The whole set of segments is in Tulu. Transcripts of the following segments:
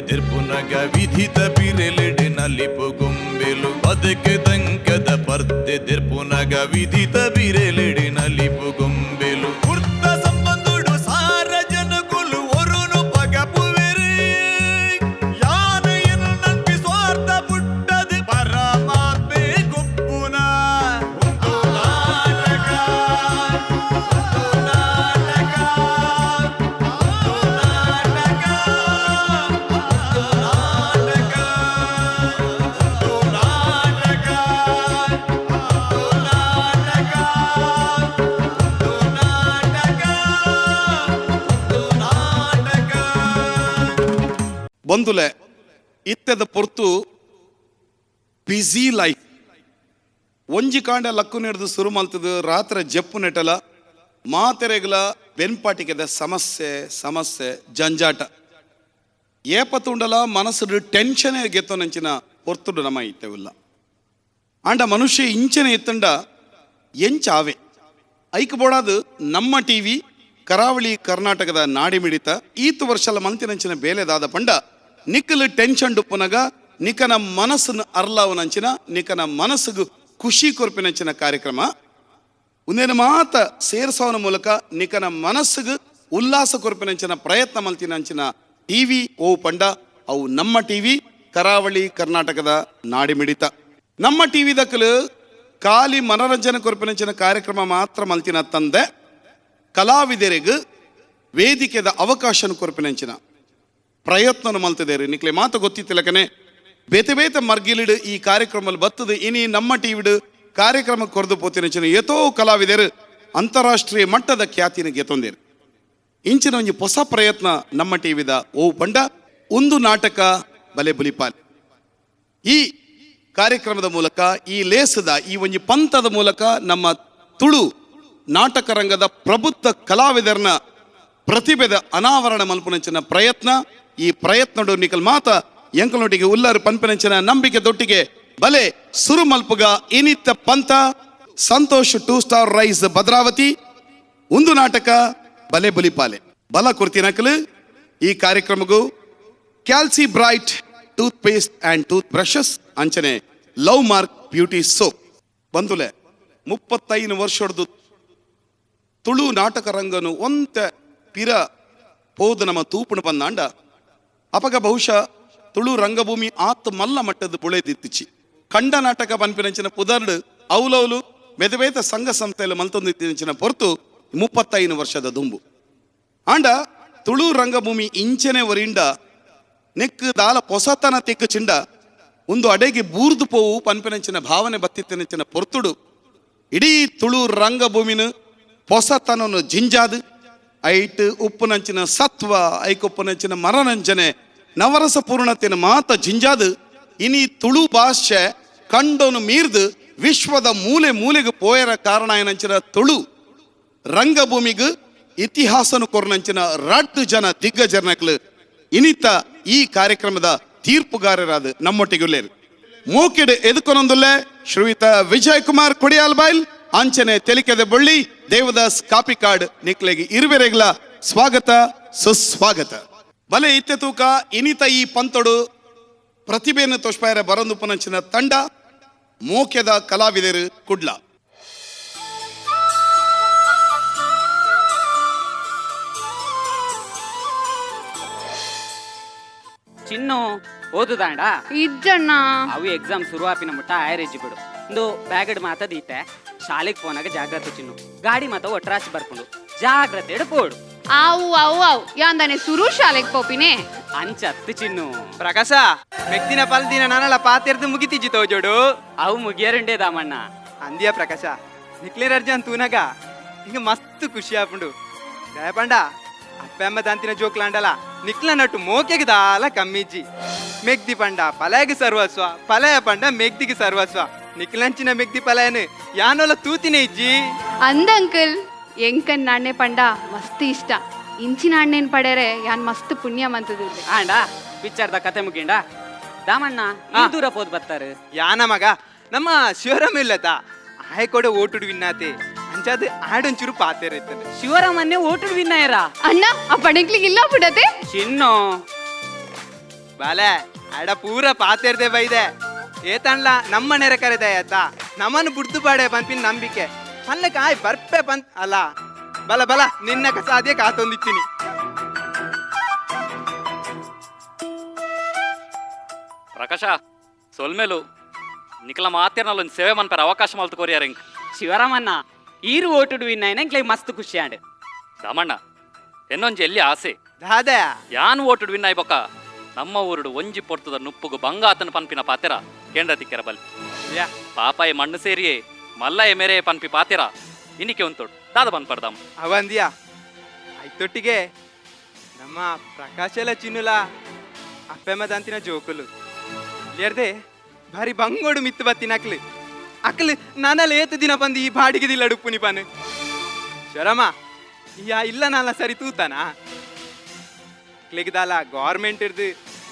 ದೆರ್ಪುನಗ ವಿಧಿತ ಬಿರೆಲೆಡೆ ನಲಿಪು ಗೊಂಬೆಲು ಬದುಕು ದಂಕದ ಪರ್ದೆ ದೆರ್ಪುನಗ ವಿಧಿತ ಬಿರೆಲೆಡೆ ನಲಿಪು ಗೊಂಬೆಲು ಕುರ್ತ ಸಂಬಂಧುಡು ಸಾರ ಜನಕುಲು ಒರುನು ಪಗಪುವೆರು ಯಾನು ಎನ್ನು ನಂಬಿ ಸ್ವಾರ್ಥ ಪುಟ್ಟದು ಪರಮಾತ್ಮೆ ಗುಪ್ಪುನ ಒಂದು ನಾಟಕ ಒಂದು ನಾಟಕ ಒಂದು ನಾಟಕ ಒಂದು ನಾಟಕ ಒಂದು ನಾಟಕ ಒಂದು ನಾಟಕ ಒಂದು ನಾಟಕ ಒಂದು ನಾಟಕ. ಬಂದುಲೆ ಇತ್ತೆದ ಪೊರ್ತು ಬ್ಯುಸಿ ಲೈಫ್. ಒಂಜಿ ಕಾಂಡ ಲಕ್ಕು ನೆಡ್ದು ಸುರು ಮಲ್ತದು ರಾತ್ರೆ ಜಪ್ಪು ನೆಟಲ ಮಾತೆರೆಗ್ಲ ಬೆನ್ಪಾಟಿಕೆದ ಸಮಸ್ಯೆ ಸಮಸ್ಯೆ ಜಂಜಾಟ ಏಪತುಂಡಲ ಮನಸ್ಸು ಟೆನ್ಷನ್ ಗೆತ್ತೊನಂಚಿನ ಪೊರ್ತುಡು ನಮ್ಮ ಇತ್ತೆವಿಲ್ಲ. ಆಂಡ ಮನುಷ್ಯ ಇಂಚನೆ ಎತ್ತಂಡ ಎಂಚಾವೆ ಐಕ್ ಬೋಡಾದು ನಮ್ಮ ಟಿವಿ ಕರಾವಳಿ ಕರ್ನಾಟಕದ ನಾಡಿಮಿಡಿತ ಈತು ವರ್ಷಲ ಮಂತಿನಂಚಿನ ಬೇಲೆದಾದ ಪಂಡ ನಿಕ್ಕಲು ಟೆನ್ಷನ್ ಡುಪ್ಪುನಗ ನಿಕನ ಮನಸ್ಸನ್ನು ಅರ್ಲಾವನಂಚಿನ ನಿಕನ ಮನಸ್ಸಿಗೆ ಖುಷಿ ಕೊರ್ಪಿನಂಚಿನ ಕಾರ್ಯಕ್ರಮ ಉಂದೇನು ಮಾತ ಸೇರ್ಸೋನ ಮೂಲಕ ನಿಕನ ಮನಸ್ಸಿಗೆ ಉಲ್ಲಾಸ ಕೊರ್ಪಿನಂಚಿನ ಪ್ರಯತ್ನ ಮಲ್ತಿನಂಚಿನ ಟಿವಿ ಓ ಪಂಡ ಅವು ನಮ್ಮ ಟಿವಿ ಕರಾವಳಿ ಕರ್ನಾಟಕದ ನಾಡಿಮಿಡಿತ. ನಮ್ಮ ಟಿವಿ ದಕ್ಕಲು ಖಾಲಿ ಮನರಂಜನೆ ಕೊರ್ಪಿನಂಚಿನ ಕಾರ್ಯಕ್ರಮ ಮಾತ್ರ ಮಲ್ತಿನ ತಂದೆ ಕಲಾವಿದರಿಗೆ ವೇದಿಕೆದ ಅವಕಾಶನ ಕೊರ್ಪಿನಂಚಿನ ಪ್ರಯತ್ನನು ಮಲ್ತಿದ್ದೇರಿ. ನಿಕ್ಲೆ ಮಾತು ಗೊತ್ತಿತ್ತಿಲಕನೆ ಬೇತೆ ಬೇತೆ ಮರ್ಗಿಲಿಡು ಈ ಕಾರ್ಯಕ್ರಮ ಬತ್ತದು. ಇನಿ ನಮ್ಮ ಟಿವಿಡು ಕಾರ್ಯಕ್ರಮ ಕೊರ್ದು ಪೋತಿನಂಚಿನ ಏತೋ ಕಲಾವಿದರು ಅಂತಾರಾಷ್ಟ್ರೀಯ ಮಟ್ಟದ ಖ್ಯಾತಿನ ಗೆತ್ತೊಂದೇರು. ಇಂಚಿನ ಒಂಜಿ ಹೊಸ ಪ್ರಯತ್ನ ನಮ್ಮ ಟಿವಿದ ಓ ಪಂಡ ಒಂದು ನಾಟಕ ಬಲೆ ಬುಲಿಪಾಲ್. ಈ ಕಾರ್ಯಕ್ರಮದ ಮೂಲಕ ಈ ಲೇಸದ ಈ ಒಂಜಿ ಪಂಥದ ಮೂಲಕ ನಮ್ಮ ತುಳು ನಾಟಕ ರಂಗದ ಪ್ರಬುದ್ಧ ಕಲಾವಿದರನ್ನ ಪ್ರತಿಭೆದ ಅನಾವರಣ ಮಲ್ಪುನಂಚಿನ ಪ್ರಯತ್ನ. ಈ ಪ್ರಯತ್ನಡು ನಿಕಲ್ ಮಾತ ಎಂಕಲೊಟ್ಟಿಗೆ ಉಲ್ಲರು ಪನ್ಪನಂಚಿನ ನಂಬಿಕೆ ದೊಟ್ಟಿಗೆ ಬಲೆ ಸುರು ಮಲ್ಪುಗ ಇನಿತ್ತ ಪಂಥ. ಸಂತೋಷ್ 2 ಸ್ಟಾರ್ ರೈಸ್ ಭದ್ರಾವತಿ ಒಂದು ನಾಟಕ ಬಲೆ ಬುಲಿಪಾಲೆ ಬಲ ಕೊರ್ತಿನಕಲು. ಈ ಕಾರ್ಯಕ್ರಮಗೂ Calci Bright toothpaste and tooth brushes ಅಂಚನೆ love mark beauty soap. ಬಂದುಲೆ 35 ವರ್ಷದ್ದು ತುಳು ನಾಟಕ ರಂಗನು ಒಂತೆ ಪಿರ ಪೋದು ನಮ್ಮ ತೂಪುಣ ಬಂದಾಂಡ ಅಪಗ ಬಹುಶಃ ತುಳು ರಂಗಭೂಮಿ ಆತ್ ಮಲ್ಲ ಮಟ್ಟದ ಬುಳೆದಿತ್ತಿಚ್ಚಿ. ಕಂಡ ನಾಟಕ ಪನ್ಪಿನಂಚಿನ ಪುದರ್ಡು ಔಲೌಲು ಮೆದಬೇತ ಸಂಘ ಸಂಸ್ಥೆಯಲ್ಲಿ ಮಲ್ತೊಂದಿತ್ತಿನ ಹೊರತು 35 ವರ್ಷದ ದುಂಬು ಆಂಡ ತುಳು ರಂಗಭೂಮಿ ಇಂಚನೆ ಒರಿಂಡ ನೆಕ್ ದಾಲ ಪೊಸತನ ತಿಕ್ಕು ಚಿಂಡ ಒಂದು ಅಡೆಗೆ ಬೂರ್ದು ಪೋವು ಪನ್ಪಿನಂಚಿನ ಭಾವನೆ ಬತ್ತಿತ್ತಿನಂಚಿನ ಪೊರ್ತುಡು ಇಡೀ ತುಳು ರಂಗಭೂಮಿನ ಪೊಸತನನ್ನು ಜಿಂಜಾದು ಐಟ್ ಉಪ್ಪುನಂಚಿನ ಸತ್ವ ಐಕೊಪ್ಪುನಂಚಿನ ಮರನಂಚನೆ ನವರಸ ಪೂರ್ಣತೆನ ಮಾತ ಜಿಂಜಾದು ಇನಿ ತುಳು ಭಾಷೆ ಕಂಡೋನು ಮೀರ್ದು ವಿಶ್ವದ ಮೂಲೆ ಮೂಲೆಗೆ ಪೋಯರ ಕಾರಣ ಏನಂಚಿನ ತುಳು ರಂಗಭೂಮಿಗೆ ಇತಿಹಾಸನು ಕೊರ್ನಂಚಿನ ರಡ್ಡು ಜನ ದಿಗ್ಗಜರ್ನಕ್ಲು ಇನಿತ ಈ ಕಾರ್ಯಕ್ರಮದ ತೀರ್ಪುಗಾರರಾದ ನಮ್ಮೊಟ್ಟಿಗೆ ಮೋಕೆಡ್ ಎದುಕೊನೊಂದುಲ್ಲೆ ಶ್ರೀಯುತ ವಿಜಯ್ ಕುಮಾರ್ ಕೊಡಿಯಾಲ್ ಬೈಲ್ ಅಂಚನೆ ತೆಲಿಕೆದ ಬೊಳ್ಳಿ ದೇವದಾಸ್ ಕಾಪಿಕಾಡ್ ನಿಕ್ಲೆಗೆ ಇರುವೆರೆಗ್ಲ ಸ್ವಾಗತ ಸುಸ್ವಾಗತ. ಬಲೆ ಇತ್ತೆ ತೂಕ ಇನಿತ ಈ ಪಂತೊಡು ಪ್ರತಿಭೆಯನ್ನು ತೋಷ್ಪಾಯರ ಬರಂದುಪನಂಚಿನ ತಂಡ ಮೋಕೆದ ಕಲಾವಿದರು ಕುಡ್ಲ. ಚಿನ್ನು ಓದುದಾಂಡ ಇಜ್ಜಣ್ಣ. ಅವು ಎಕ್ಸಾಮ್ ಶುರು ಆಪಿನ ಮುಟ್ಟ ಆಯರೇಜ್ ಬಿಡು. ಒಂದು ಬ್ಯಾಗಡ್ ಮಾತ ದೀತೆ ಶಾಲೆಗೆ ಫೋನಾಗ. ಜಾಗ್ರತೆ ಚಿನ್ನು, ಗಾಡಿ ಮಾತ ಒಟ್ರಾಸಿ ಬರ್ಕೊಂಡು ಜಾಗ್ರತೆ ಪೋಡು. ಆವು ಆವು ಆವು, ಯಾಂದಾನೆ ಸುರು ಶಾಲೆಗ್ ಪೋಪಿನೆ. ಅಂಚತ್ತು ಚಿನ್ನು. ಪ್ರಕಾಶ ಮೆಕ್ದಿನ ಪಲ್ದಿನ ನಾನಲ್ಲ ಪಾತೆರ್ದು ಮುಗಿತಿಜ್ಜಿ ತೋಜೋಡು. ಅವು ಮುಗಿಯರುಂಡೆ ದಾಮಣ್ಣ. ಅಂದಿಯ ಪ್ರಕಾಶ, ನಿಕ್ಲೇರ್ ಅರ್ಜನ್ ತೂನಗ ಹಿಂಗ ಮಸ್ತ್ ಖುಷಿ ಆಪುಂಡು. ದಯಪಂಡ ಅಪ್ಪೆಮ್ಮ ದಾಂತಿನ ಜೋಕ್ಲಾಂಡಲ ನಿಕ್ಲ ನಟ್ಟು ಮೋಕೆಗೆ ದಾಲ ಕಮ್ಮಿಜ್ಜಿ. ಮೆಗ್ದಿ ಪಂಡ ಪಲಯಗ ಸರ್ವಸ್ವ, ಪಲಯ ಪಂಡ ಮೆಗ್ದಿಗೆ ಸರ್ವಸ್ವ. ನಿಕ್ಲಂಚಿನ ಮೆಗ್ದಿ ಪಲಯನು ಯಾನೋಲ ತೂತಿನ ಇಜ್ಜಿ. ಅಂದ ಅಂಕಲ್, ಎಂಕನ್ ನಾಣ್ಯ ಪಂಡ ಮಸ್ತ್ ಇಷ್ಟ. ಇಂಚಿನ ಅಣ್ಣೇನ್ ಪಡೆರೆ ಯಾನ್ ಮಸ್ತ್ ಪುಣ್ಯ ಮಂತದ. ಆಂಡ ಪಿಕ್ಚರ್ದ ಕತೆ ಮುಗಿಂಡ ದಾಮಣ್ಣ, ಈ ದೂರ ಪೋದ್ ಬರ್ತಾರೆ. ಯಾನ ಮಗ ನಮ್ಮ ಶಿವರಾಮ ಇಲ್ಲತ ಆಯ್ ಕೊಡೆ ಓಟುಡು ವಿನ್ನಾತೆ ಅಂಚಾದ ಆಡೊಂಚೂರು ಪಾತೆರೈತನೆ. ಶಿವರಾಮನ್ನೇ ಓಟುಡು ವಿನ್ನಾಯರ? ಅಣ್ಣ, ಆ ಪಣಕ್ಲಿಗೆ ಇಲ್ಲ ಬಿಡತೆ. ಚಿನ್ನು. ಬಾಲೆ ಅಡ ಪೂರ ಪಾತೆರ್ದೆ ಬೈದೆ. ಏತಣ್ಲ ನಮ್ಮ ನೆರೆ ಕರೆದೆ ಆಯ್ತಾ, ನಮ್ಮನ್ನು ಬುಡ್ದು ಪಾಡೆ ಪನ್ಪಿನ ನಂಬಿಕೆ ಪನ್ಲಕ್ಕೆ ಆಯ್ ಬರ್ಪೆ ಪನ್ ಅಲ್ಲ. ಬಲ ಬಲ ನಿನ್ನ ಸಾಧ್ಯ ಕಾತೊಂದಿತ್ತೀನಿ. ಪ್ರಕಾಶ ಸೊಲ್ಮೇಲು ನಿಖಲ ಮಾತೇರ್ನಲ್ಲ ಒಂದು ಸೇವೆ ಮನ್ಪರ ಅವಕಾಶ ಮಲ್ತು ಕೊರಿಯಾರ ಇಂಕ್. ಶಿವರಾಮಣ್ಣ ಈರು ಓಟುಡು ವಿನ್ ಎಂಕ್ಲೆ ಮಸ್ತ್ ಖುಷಿ ಆಂಡ್. ದಾಮಣ್ಣ ಎನ್ನೊಂಜಿ ಎಲ್ಲಿ ಆಸೆ ದಾದ? ಯಾನ್ ಓಟುಡು ವಿನ್ ಆಯ್ಬೊಕ್ಕ ನಮ್ಮ ಊರುಡು ಒಂಜಿ ಪೊರ್ತುದ ನುಪ್ಪುಗು ಬಂಗಾತನ ಪನ್ಪಿನ ಪಾತೆರ ಕೇಂದ್ರ ತಿಕ್ಕೆರ ಬಲ್. ಯಾ. ಪಾಪಾಯ ಮಣ್ಣು ಸೇರಿಯೇ ಮಲ್ಲಯ ಮೇರೆ ಪನ್ಪಿ ಪಾತೆರ ಇನ್ನಿಕೆ ಉಂತೋಡು ದಾದ ಪನ್ಪರ್ದಾಮ. ಅವಂದಿಯಾ ಐತೊಟ್ಟಿಗೆ ನಮ್ಮ ಪ್ರಕಾಶಲ ಚಿನ್ನುಲ ಅಪ್ಪೆಮ್ಮದಂತಿನ ಜೋಕುಲು ಇಲ್ಲಿಯರ್ದೆ ಭಾರಿ ಬಂಗೋಡು ಮಿತ್ತು ಬತ್ತಿನ ಅಕ್ಲು ಅಕ್ಲು ನಾನಲ್ಲ ಏತು ದಿನ ಬಂದು ಈ ಬಾಡಿಗೆ ದಿಲ್ಲ ಡುಪ್ಪುನಿ ಪಾನು ಶರಮ ಯಾ ಇಲ್ಲ ನಾನ ಸರಿ ತೂತಾನ ಅಕ್ಲಿಗ್ದಾಲ ಗೌರ್ಮೆಂಟ್ ಇರ್ದು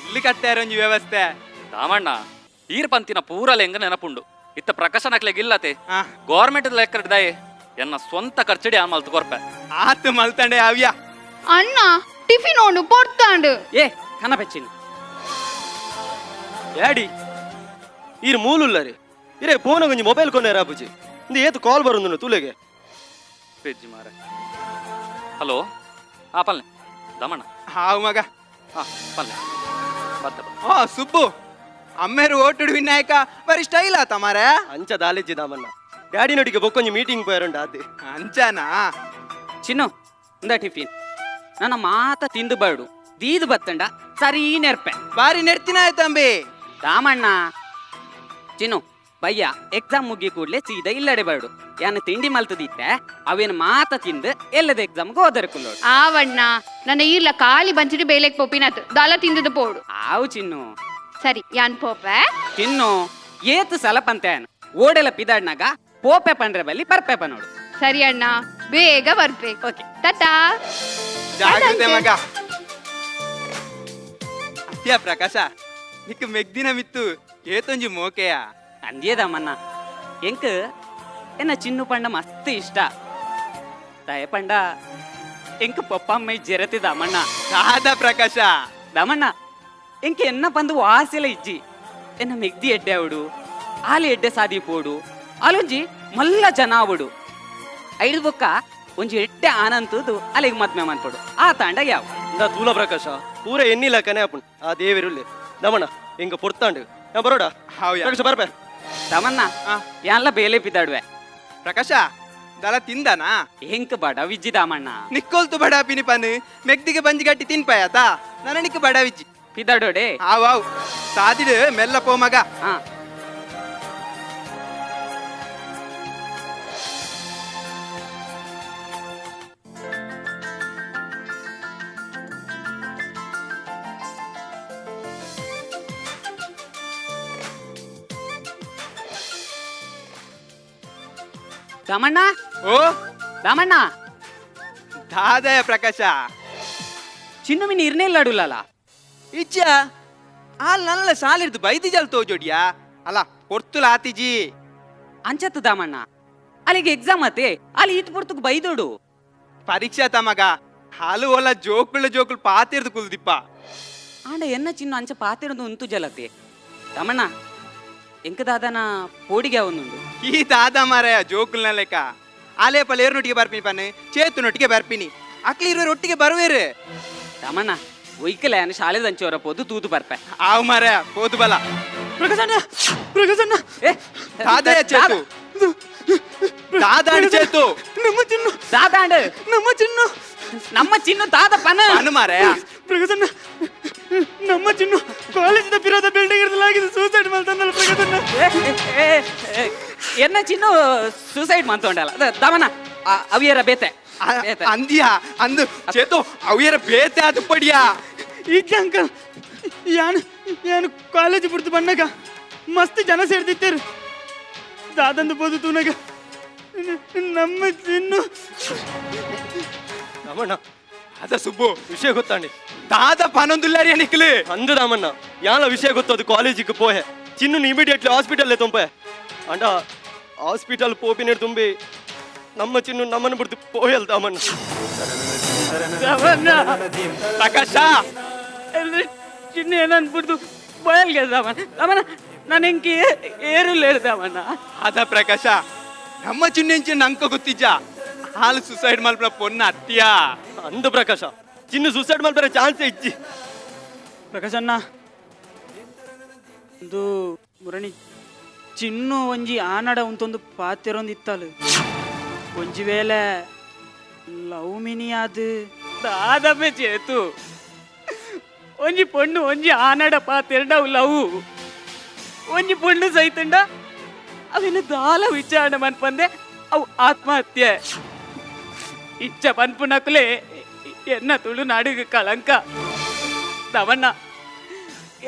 ಇಲ್ಲಿ ಕಟ್ಟಾರ ಒಂಜಿ ವ್ಯವಸ್ಥೆ. ದಾಮಣ್ಣ ಈರ್ ಪಂತಿನ ಪೂರ ಲೆಂಗ ನೆನಪುಂಡು ಇತ್ತ ಪ್ರಕಾಶನ ಅಕ್ಲೆಗ್ ಇಲ್ಲತೆ. ಆ. ಗೌರ್ಮೆಂಟ್ ಲೆಕ್ಕ ದಾಯೆ ಎನ್ನ ಸ್ವಂತ ಖರ್ಚಡಿ ಆನ್ ಮಲ್ತು ಕೊರ್ಪೆ. ಆತು ಮಲ್ತಂಡೆ ಅವ್ಯ. ಅಣ್ಣ ಟಿಫಿನ್ ಓಂಡು ಪೊರ್ತಾಂಡು. ಏ ಕನಪೆ ಚಿನ್ನು. ಡ್ಯಾಡಿ ಈರ್ ಮೂಲುಲ್ಲರಿ ಇರೇ ಫೋನ್ ಒಂಜಿ ಮೊಬೈಲ್ ಕೊನೆ ರಾಪುಜಿ ಇಂದು ಏತು ಕಾಲ್ ಬರುಂದುಂಡು ತುಲೆಗೆ. ಪೆಜ್ಜಿ ಮಾರ. ಹಲೋ, ಹಾ ಪಲ್ಲೆ ದಾಮಣ್ಣ. ಹಾವು ಮಗ. ಹಾ ಪಲ್ಲೆ ಬತ್ತ ಬತ್ತ. ಓ ಸುಬ್ಬು ಅಮ್ಮೇರು ಓಟುಡು ವಿನಾಯಕ ಬರೀ ಸ್ಟೈಲ್ ಆತ ಮಾರ್ರೆ. ಅಂಚ ದಾಲಿಜ್ಜಿ ದಾಮಣ್ಣ, ಡ್ಯಾಡಿ ನೊಟ್ಟಿಗೆ ಬೊಕ್ಕೊಂಜಿ ಮೀಟಿಂಗ್ ಪೋಯರುಂಡು ಆತೆ. ಅಂಚನಾ? ಚಿನ್ನು ಇಂದ ಟಿಫಿನ್ ನನ್ನ ಮಾತ ತಿಂದು ಬೇಡು ದೀದು ಬತ್ತಂಡ ಸರಿ ನೆರ್ಪೆ. ಬಾರಿ ನೆಡ್ತಿನ ಆಯ್ತಂಬಿ. ದಾಮಣ್ಣ ಚಿನ್ನು ಬಯ್ಯ ಎಕ್ಸಾಮ್ ಮುಗಿ ಕೂಡ್ಲೆ ಸೀದಾ ಇಲ್ಲಡೆ ಬೇಡು ಯಾನ ತಿಂಡಿ ಮಲ್ತದಿತ್ತೆ ಅವೇನು ಮಾತ ತಿಂದು ಎಲ್ಲದ ಎಕ್ಸಾಮ್ಗೆ ಹೋದರೆ ಕುಲ್ಲೋಡು. ಆವಣ್ಣ ನನ್ನ ಈರ್ಲ ಖಾಲಿ ಬಂಚಿட்டு ಬೇಲೆಗ್ ಪೋಪಿನಾತು ದಾಲ ತಿಂದದ ಪೋಡು. ಆವು ಚಿನ್ನು. ಸರಿ ಯಾನ್ ಪೋಪೆ. ಚಿನ್ನು ಏತು ಸಲ ಪಂತೇನು ಓಡೆಲ ಪಿದಾಡ್ನಾಗ ಪೋಪೆ ಪಂಡ್ರೆ ಬಲ್ಲಿ ಪರ್ಪೆ ಪನೋಡು. ಸರಿ ಅಣ್ಣ ಬೇಗ ಬರ್ಬೇಕು. ಓಕೆ. ಟಾಟಾ. ಜಾಗ್ರತೆ ಮಗ. ಅತ್ಯ ಪ್ರಕಾಶ ನಿಕ್ ಮೆಗ್ದಿನ ಮಿತ್ತು ಏತೊಂಜಿ ಮೋಕೆಯ. ಅಂದ್ಯದಮ್ಮನ್ನ ಎಂಕ್ ಎನ್ನ ಚಿನ್ನು ಪಂಡ ಮಸ್ತ್ ಇಷ್ಟ ದಯ ಪಂಡ ಎಂಕ್ ಪಪ್ಪಮ್ಮೈ ಜೆರತಿ ದಮಣ್ಣ. ದಾದ ಪ್ರಕಾಶ? ದಮಣ್ಣ ಎಂಕ್ ಎನ್ನ ಬಂದು ವಾಸೆಲ ಇಜ್ಜಿ ಎನ್ನ ಮೆಗ್ದಿ ಎಡ್ಡೆ ಅವಡು ಆಲಿ ಎಡ್ಡೆ ಸಾದಿ ಪೋಡು ಆಲೊಂಜಿ ಮಲ್ಲ ಜನ ಅವಡು ಐದು ಬೊಕ್ಕ ಒಂಜಿ ಎಡ್ಡೆ ಆನಂತದು ಅಲ್ಲಿಗೆ ಮದ್ಮೆ ಮನ್ಪಡು ಆ ತಾಂಡ ಯಾವ. ಇಂದ ತೂಲ ಪ್ರಕಾಶ ಪೂರ ಎನ್ನಿಲ್ಲ ಕನೆ ಆಪುಂಡು ಆ ದೇವಿರುಲ್ಲೆ ದಮಣ್ಣ ಎಂಗ ಪೊರ್ತಾಂಡು ನಾ ಬರೋಡ. ಹಾವ್ಯ. ಪ್ರಕಾಶ ಬರ್ಪೆ. ದಮಣ್ಣ ಆ. ಯಾನ್ಲ ಬೇಲೆ ಪಿದಾಡುವೆ. ಪ್ರಕಾಶ ದಲ ತಿಂದನಾ? ಎಂಕ್ ಬಡ ವಿಜ್ಜಿ ದಾಮಣ್ಣ. ನಿಕ್ಕೊಲ್ತು ಬಡ ಪಿನಿ ಪನ್ ಮೆಗ್ದಿಗೆ ಬಂಜಿ ಗಟ್ಟಿ ತಿನ್ಪಾಯತ ನನ್ನ ನಿಕ್ ಬಡವಿಜ್ಜಿ. ಪಿದಾಡೋಡೆ. ಆವ್ ಆವ್ ಸಾದಿಡು ಮೆಲ್ಲ ಪೋ ಮಗ. ಹಾ. ದಾಮಣ್ಣ. ಓ. ದಾಮಣ್ಣ. ದಾದಯ ಪ್ರಕಾಶ? ಚಿನ್ನು ಮಿನಿ ಇರ್ನೆಲ್ಲ ಅಡುಲಲ್ಲ. ಇಚ್ಚ ಆಲ್ ನಲ್ಲ ಸಾಲಿರ್ದು ಬೈದಿಜಲ್ ತೋಜೋಡಿಯಾ ಅಲ್ಲ ಪೊರ್ತುಲ ಆತಿಜಿ. ಅಂಚತ್ತು ದಾಮಣ್ಣ ಅಲ್ಲಿಗೆ ಎಕ್ಸಾಮ್ ಅತ್ತೆ ಅಲ್ಲಿ ಈತ್ ಪುರ್ತಕ್ ಬೈದೋಡು. ಪರೀಕ್ಷಾ ತಮಗ ಹಾಲು ಓಲ ಜೋಕುಳ ಜೋಕುಳು ಪಾತಿರ್ದು ಕುಲ್ದಿಪ್ಪ. ಆಂಡ ಎನ್ನ ಚಿನ್ನು ಅಂಚ ಪಾತಿರದು ಉಂತು ಜಲತೆ ತಮಣ್ಣ ಎಂಕ ದಾದನ ಪೋಡಿಗೆ ಅವನುಂಡು. ಈ ದಾದ ಮಾರಾಯ ಜೋಕುಲ್ನ ಲೆಕ್ಕ ಆಲೆ ಪಲೇರ್ನೊಟ್ಟಿಗೆ ಬರ್ಪಿನಿ ಪನ್ನೆ ಚೇತುನೊಟ್ಟಿಗೆ ಬರ್ಪಿನಿ ಅಕ್ಲಿ ಇರುವರು ಒಟ್ಟಿಗೆ ಬರುವೇರು. ತಮಣ್ಣ ಒಯ್ಕಲೆ ಅನ್ನ ಶಾಲೆ ದಂಚೋರ ಪೋದು ತೂದು ಬರ್ಪೆ. ಆವು ಮಾರಾಯ ಪೋದು ಬಲ. ಪ್ರಕಾಶಣ್ಣ ಪ್ರಕಾಶಣ್ಣ. ಏ. ದಾದಯ ಚೇತು ದಾದಾಣಿ ಚೇತು. ನಮ್ಮ ಚಿನ್ನು. ದಾದಾಂಡ್. ನಮ್ಮ ಚಿನ್ನು. ನಮ್ಮ ಚಿನ್ನು ದಾದ ಪನ. ಅನು ಮಾರಾಯ. ಪ್ರಕಾಶಣ್ಣ ನಮ್ಮ ಚಿನ್ನು ಕಾಲೇಜಿನ ಪಿರೋದ ಬಿಲ್ಡಿಂಗ್ ಇರಲಾಗಿದೆ ಸೂಸೈಡ್ ಮಾಡ್ತಾನಲ್ಲ ಪ್ರಕಾಶಣ್ಣ. ಏ, ಏ, ಏ, ಎನ್ನ ಚಿನ್ನು ಸೂಸೈಡ್ ಮಂತೊಂಡಲ್ಲ ದಮನ ಅವಿಯರ ಬೇತೆ ಬೇತೆ. ಅಂದಿಯಾ ಅಂದು ಚೇತು ಅವಿಯರ ಬೇತೆ ಅದು ಪಡಿಯಾ. ಇಜ್ಜ ಅಂಕಲ್ ಯಾನು ಯಾನು ಕಾಲೇಜ್ ಬಿಡ್ತು ಬಣ್ಣಗ ಮಸ್ತ್ ಜನ ಸೇರ್ದಿತ್ತೇರು ದಾದಂದು ಪೋದು ತೂನಗ ನಮ್ಮ ಚಿನ್ನು. ದಮಣ್ಣ. ಅದ ಸುಬ್ಬು. ವಿಷಯ ಗೊತ್ತಾಂಡಿ. ದಾದ ಪನೊಂದುಲ್ಲಾರಿಯ ನಿಕ್ಲು. ಅಂದು ದಾಮಣ್ಣ ಯಾಲ ವಿಷಯ ಗೊತ್ತದು ಕಾಲೇಜಿಗೆ ಪೋಹೆ ಚಿನ್ನು ಇಮಿಡಿಯೇಟ್ಲಿ ಹಾಸ್ಪಿಟಲ್ ತುಂಬೆ ಅಂಡ ಹಾಸ್ಪಿಟಲ್ ಪೋಪಿನ ತುಂಬಿ ನಮ್ಮ ಚಿನ್ನು ನಮ್ಮನ್ನು ಬಿಡ್ತು ಪೋಯಲ್ ದಾಮಣ್ಣ. ಪ್ರಕಾಶ. ಚಿನ್ನ ಏನನ್ಬಿಡ್ದು ಬಯಲ್ಗೆ ದಾಮಣ್ಣ. ದಾಮಣ್ಣ, ನಾನು ಹೆಂಗೆ ಏರು ದಾಮಣ್ಣ. ಅದ ಪ್ರಕಾಶ, ನಮ್ಮ ಚಿನ್ನೆಂಚಿನ ಅಂಕ ಗೊತ್ತಿಜ್ಜ, ಹಾಲು ಸುಸೈಡ್ ಮಲ್ಪನ ಪೊನ್ನ ಅತ್ತಿಯಾ. ಅಂದು ಪ್ರಕಾಶ, ಚಿನ್ನು ಸುಸೈಡ್ ಮಲ್ಪರ ಚಾನ್ಸ್ ಇಜ್ಜಿ. ಪ್ರಕಾಶಣ್ಣ, ಒಂದು ಮುರಣಿ ಚಿನ್ನು ಒಂಜಿ ಆನಡ ಉಂತೊಂದು ಪಾತಿರೊಂದು ಇತ್ತಲು ಒಂಜಿ ವೇಳೆ ಲವ್ ಮಿನಿ ಅದು. ದಾದಮ್ಮೆ ಚೇತು, ಒಂಜಿ ಪೊಣ್ಣು ಒಂಜಿ ಆನಡ ಪಾತೆರ್ಡ ಅವು ಲವ್, ಒಂಜಿ ಪೊಣ್ಣು ಸೈತಂಡ ಅವಿನ ದಾಲ ವಿಚಾರಣೆ ಮನ್ಪಂದೆ ಅವು ಆತ್ಮಹತ್ಯೆ. ಇಚ್ಚ ಪನ್ಪುನಕುಲೆ ಎನ್ನ ತುಳುನಾಡಿಗೆ ಕಳಂಕ. ತವಣ್ಣ,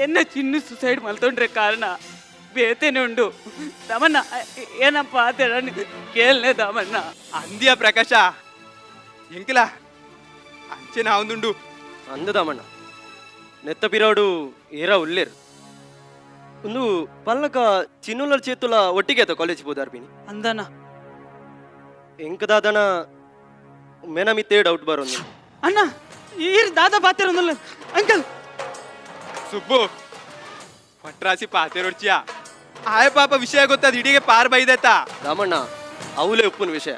ಎನ್ನ ಚಿನ್ನು ಸುಸೈಡ್ ಮಲ್ತೊಂಡ್ರೆ ಕಾರಣ ಬೇತೇನೆ ಉಂಡು. ತಮಣ್ಣ, ಏನಪ್ಪ ಆತೇಳನ್ನು ಕೇಳನೆ ದಾಮಣ್ಣ. ಅಂದಿಯ ಪ್ರಕಾಶ, ಎಂಕಲ ಅಂಚೆ ನಾವೊಂದುಂಡು. ಅಂದು ದಾಮಣ್ಣ, ನೆತ್ತ ಪಿರೋಡು ಏರ ಉಲ್ಲೇರು ಒಂದು ಪಲ್ಲಕ ಚಿನ್ನುಲ ಚೇತುಲ ಒಟ್ಟಿಗೆ ಆತ ಕಾಲೇಜ್ ಬೋದಾರ್ಪಿನಿ. ಅಂದನ. ಎಂಕದಾದನ ಮೇನಮಿತ್ತೇ ಡೌಟ್ ಬರೋದು. ಅಣ್ಣ, ಈರ್ ದಾದ ಪಾತಿರೊಂದಲ್ಲ ಅಂಕಲ್. ಸುಬ್ಬು ಪಟ್ರಾಸಿ ಪಾತೆರೊಡ್ಚಿಯ ಆಯ ಪಾಪ ವಿಷಯ ಗೊತ್ತಾದ ಇಡೀಗೆ ಪಾರ್ ಬೈದತ್ತ. ರಾಮಣ್ಣ, ಅವಲೇ ಉಪ್ಪುನ ವಿಷಯ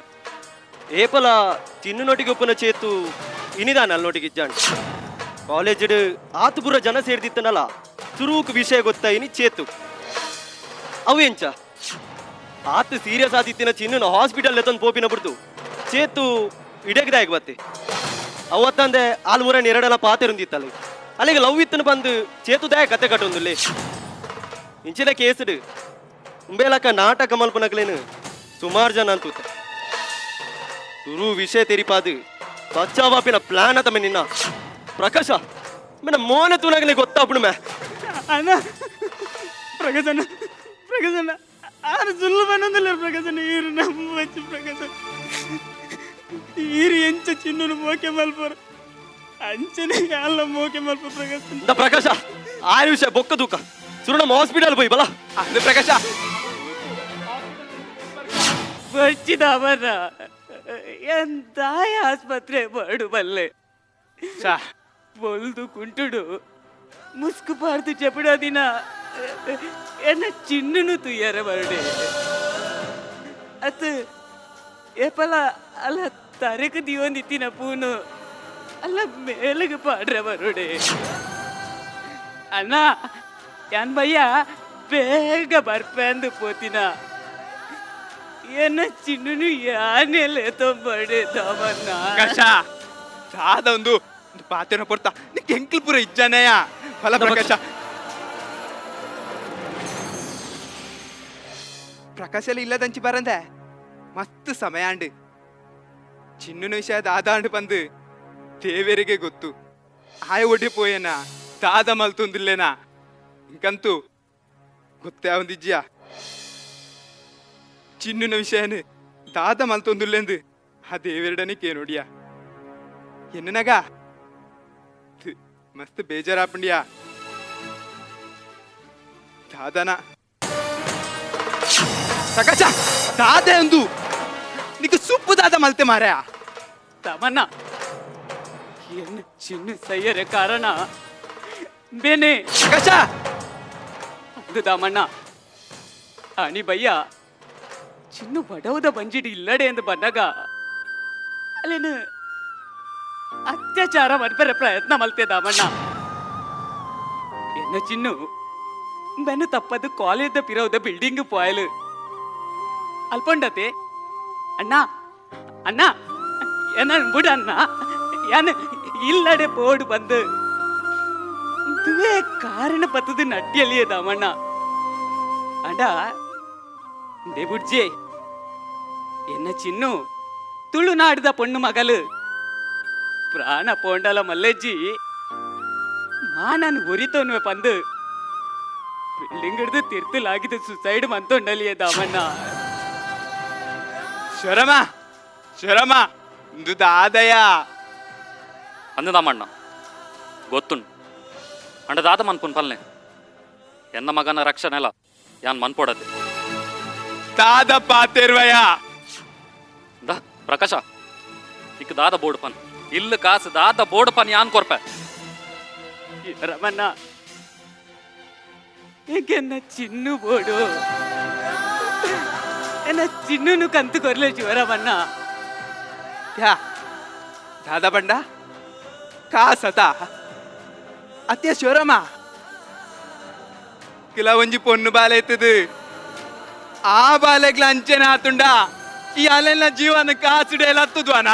ಏಪಲ ಚಿನ್ನು ನೋಟಿಗೆ ಉಪ್ಪುನ ಚೇತು ಇನಿದಾನ ಅಲ್ಲಿ ನೋಟಿಗೆ ಇಜ್ಜಾಂಡ್ ಕಾಲೇಜ್ ಆತು ಪೂರ ಜನ ಸೇರ್ದಿತ್ತನಲ್ಲ, ಚುರುಕ್ ವಿಷಯ ಗೊತ್ತಾಯಿನಿ ಚೇತು. ಅವು ಎಂಚ ಆತ ಸೀರಿಯಸ್ ಆದಿತ್ತಿನ ಚಿನ್ನನ ಹಾಸ್ಪಿಟಲ್ ಎತ್ತಂದು ಪೋಪಿನ ಬಿಡ್ತು ಚೇತು ಇಡಗ್ದಾಯಕ್ ಬತ್ತೆ. ಅವತ್ತಂದೆ ಆಲ್ ಮೂರನ್ ಎರಡೆಲ್ಲ ಪಾತೆರುಂದಿತ್ತಲ್ಲ, ಅಲ್ಲಿಗೆ ಲವ್ ಇತ್ತನ ಬಂದು ಚೇತು ದಾಯ ಕತೆ ಕಟ್ಟೊಂದುಲ್ಲೇ. ಇಂಚಿನ ಕೇಸ್ಡ್ ಉಂಬೇಲಕ್ಕ ನಾಟಕ ಮಲ್ಪನಕ್ಲೇನು ಸುಮಾರು ಜನ ಅಂತೂತ. ತುರು ವಿಷಯ ತೆರಿಪಾದು ಬಚ್ಚಾವಾಪಿನ ಪ್ಲಾನ್ ಅತಮೆ ನಿನ್ನ ಪ್ರಕಾಶ ಮೇನ ಮೋನೆ ತೂನಾಗನೆ ಗೊತ್ತಾಪುಣು ಮೇ. ಅಣ್ಣ, ಪ್ರಕಾಶಣ್ಣ, ಪ್ರಕಾಶಣ್ಣ, ಆರು ಸುಳ್ಳು ಬನ್ನೊಂದಿಲ್ಲ ಪ್ರಕಾಶಣ್ಣ. ಈರು ನಮ್ಮ ಬಚ್ಚಿ ಪ್ರಕಾಶ, ಈರು ಎಂಚ ಚಿನ್ನನು ಮೋಕೆ ಮಲ್ಪರು ಅಂಚನೆ ಅಲ್ಲ ಮೋಕೆ ಮಲ್ಪ ಪ್ರಕಾಶ. ಇಂದ ಪ್ರಕಾಶ, ಆರು ವಿಷಯ ಬೊಕ್ಕ ತೂಕ ಸುರು ನಮ್ಮ ಹಾಸ್ಪಿಟಲ್ ಪೋಯ್ ಬಲ. ಅಂದು ಪ್ರಕಾಶ. ಬಚ್ಚಿದವನ ಎಂತಾಯ ಆಸ್ಪತ್ರೆ ಬಾಡು ಬಲ್ಲೆ. ಶಾ ಬೊಲ್ದು ಕುಂಟುಡು ಮುಸ್ಕು ಪಾರ್ದು ಚೆಪಡ ದಿನ ಎನ್ನ ಚಿನ್ನನು ತುಯ್ಯರ ಬರಡೆ ಅತ್ ಏಪಲ ಅಲ್ಲ ತರಕ ದಿವೊಂದಿತ್ತಿನ ಪೂನು ಅಲ್ಲ ಮೇಲಗ ಪಾಡ್ರೆ ಬರುಡೆ. ಅಣ್ಣ, ಯಾನ್ ಭಯ್ಯ ಬೇಗ ಬರ್ಪೆಂದು ಪೋತಿನ ಎನ್ನ ಚಿನ್ನನು ಯಾನೆಲ್ಲ ತೊಂಬಡೆ ದಾಮಣ್ಣ. ಪ್ರಕಾಶ, ದಾದ ಒಂದು ಪಾತೆನ ಪೊರ್ತ ನಿಕ್ ಎಂಕಲ್ ಪೂರ ಇಜ್ಜಾನಯ ಫಲ ಪ್ರಕಾಶ. ಪ್ರಕಾಶ ಎಲ್ಲ ಇಲ್ಲದಂಚಿ ಬರಂದೆ ಮಸ್ತ್ ಸಮಯ ಅಂಡು. ಚಿನ್ನನ ವಿಷಯ ದಾದ ಅಂಡು ಬಂದು ದೇವರಿಗೆ ಗೊತ್ತು. ಆಯ ಒಡಿ ಪೋಯೇನ ದಾದ ಮಲ್ತೊಂದಿಲ್ಲೇನಾ ಇಂಕಂತೂ ಗೊತ್ತೇ ಒಂದಿಜ್ಜಿಯ. ಚಿನ್ನನ ವಿಷಯನೇ ದಾದ ಮಲ್ತೊಂದುಲ್ಲೆಂದು ಆ ದೇವರಡನೆ ಕೇನೋಡಿಯ ಎನ್ನನಗ ಮಸ್ತ್ ಬೇಜಾರಾಪಂಡಿಯ ದಾದನ. ಪ್ರಕಾಶ, ದಾದೆ ಅಂದು ನಿಕ್ ಸುಪ್ಪು ದಾದ ಮಲ್ತೆ ಮಾರ್ಯ. ತಮನ್ನ, ಎನ್ನ ಚಿನ್ನ ಸೈಯರ ಕಾರಣ ಬೇನೆ. ಪ್ರಕಾಶ. ಅದು ದಾಮಣ್ಣ, ಅಣಿ ಬಯ್ಯ ಚಿನ್ನು ಬಡವದ ಬಂಜಿಡಿ ಇಲ್ಲಡೆ ಎಂದು ಬಂದಾಗ ಅಲ್ಲೇನು ಅತ್ಯಾಚಾರ ಮನ್ಪೆರ ಪ್ರಯತ್ನ ಮಲ್ತೆ ದಾಮಣ್ಣ. ಎನ್ನ ಚಿನ್ನು ಬೆನ್ನು ತಪ್ಪದು ಕಾಲೇಜ್ ಪಿರೋದ ಬಿಲ್ಡಿಂಗ್ ಪಾಯಲು ಅಲ್ಪೊಂಡತೆ ಅಣ್ಣ ಅಣ್ಣ ಏನ ಬಿಡು ಅಣ್ಣ ಯಾನು ಇಲ್ಲಡೆ ಬೋರ್ಡ್ ಬಂದು ಇದುವೇ ಕಾರಣ ಬತ್ತದ ನಟ್ಟಿಯಲ್ಲಿಯೇ ದಾಮಣ್ಣ. ಅಣ್ಣ ದೇಬುಡ್ಜೆ, ಎನ್ನ ಚಿನ್ನು ತುಳುನಾಡಿದ ಪೊಣ್ಣು ಮಗಲು ಪ್ರಾಣ ಪೋಂಡಲ ಮಲ್ಲೆಜ್ಜಿ ಮಾನನ್ ಉರಿತೋನ್ವೆ ಪಂದು ಬಿಲ್ಡಿಂಗ್ ಹಿಡಿದು ತಿರ್ತಲಾಗಿದ್ದು ಸುಸೈಡ್ ಮಂತೊಂಡಲಿಯೇ ದಾಮಣ್ಣ. ಶರಮ ಶರಮ ಇಂದು ದಾದಯ. ಅಂದು ದಾಮಣ್ಣ ಗೊತ್ತುಂಡು ಅಂಡ ದಾದ ಮನ್ಪುನ್ ಪಲ್ನೆ ಎನ್ನ ಮಗನ ರಕ್ಷಣೆಲ ಯಾನ್ ಮನ್ಪೊಡತೆ. ದಾದ ಪಾತೆರ್ವಯ. ದಾ ಪ್ರಕಾಶ, ಇಕ್ ದಾದ ಬೋರ್ಡ್ ಪನ್ ಇಲ್ಲ ಕಾಸು ದಾದ ಬೋರ್ಡ್ ಪನ್ ಯಾನ್ ಕೊರ್ಪೆ. ರಮಣ್ಣ, ಎಂಕೆನ್ನ ಚಿನ್ನು ಬೋಡು ಎನ್ನ ಚಿನ್ನುನು ಕಂತು ಕೊರ್ಲೆ ಶಿವರಾಮಣ್ಣ. ಯಾ ದಾದಾ ಬಂಡ ಕಾಸತ ಅತ್ಯ ಶಿವರಾಮ ಕಿಲ ಒಂಜಿ ಪೊನ್ನು ಬಾಲೆ ಇತ್ತದು ಆ ಬಾಲೆಗ್ಲ ಅಂಚೆನ ಆತುಂಡ ಈ ಅಲೆಲ್ಲ ಜೀವನ ಕಾಸುಡೆ ಲತ್ತುದ್ವಾನ